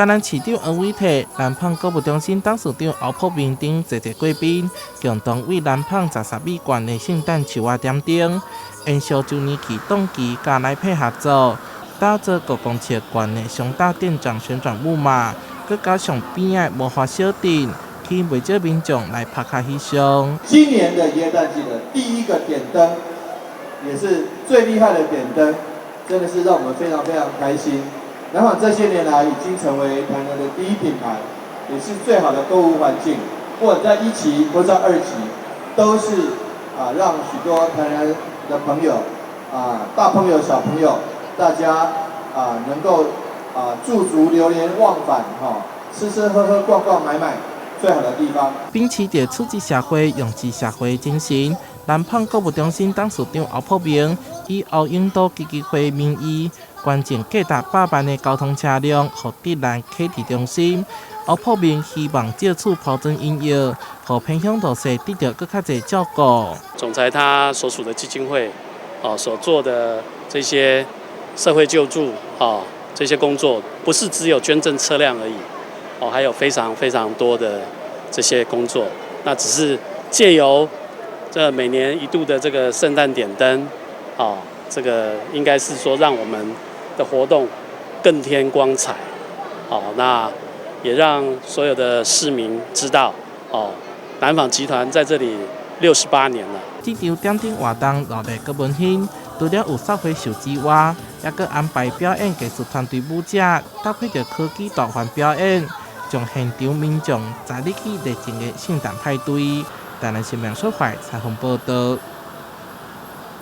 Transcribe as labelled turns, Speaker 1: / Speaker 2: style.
Speaker 1: 台南市長黃偉哲、南紡購物中心董事長歐柏明等濟濟貴賓，共同為南紡12米懸的聖誕樹仔點燈，延續舊年起動機佮來配合作，打造5公尺懸的雙大店長旋轉木馬，閣加上邊仔魔法小鎮，吸引袂少民眾來拍卡翕相。
Speaker 2: 今年的耶誕季的第一個點燈，也是最厲害的點燈，真的是讓我們非常非常開心。南紡這些年來已經成為台南的第一品牌，也是最好的購物環境。不管在一期或在二期，都是啊，讓許多台南的朋友啊，大朋友小朋友，大家啊能夠啊駐足流連忘返，哈，吃吃喝喝逛逛買買，最好的地方。
Speaker 1: 秉持著出自社會、用自社會精神，南紡購物中心董事長歐柏明以歐永多基金會名義捐贈價值100萬的交通車輛，予德蘭啟智中心。歐柏明希望藉此拋磚引玉，予偏鄉弱勢得著閣較濟照顧。
Speaker 3: 總裁他所屬的基金會，哦，所做的這些社會救助，哦，這些工作，不是只有捐贈車輛而已，哦，還有非常非常多的這些工作。那只是借由這每年一度的這個聖誕點燈，哦，這個應該是說讓我們的活動更添光彩，哦，那也讓所有的市民知道，哦，南紡集團在這裡68年了。
Speaker 1: 這場點燈活動熱鬧閣溫馨，除了有掃花秀之外，猶閣安排表演藝術團隊舞者搭配著科技大環表演，將現場民眾載入去熱情的聖誕派對。台南新聞所採訪報導。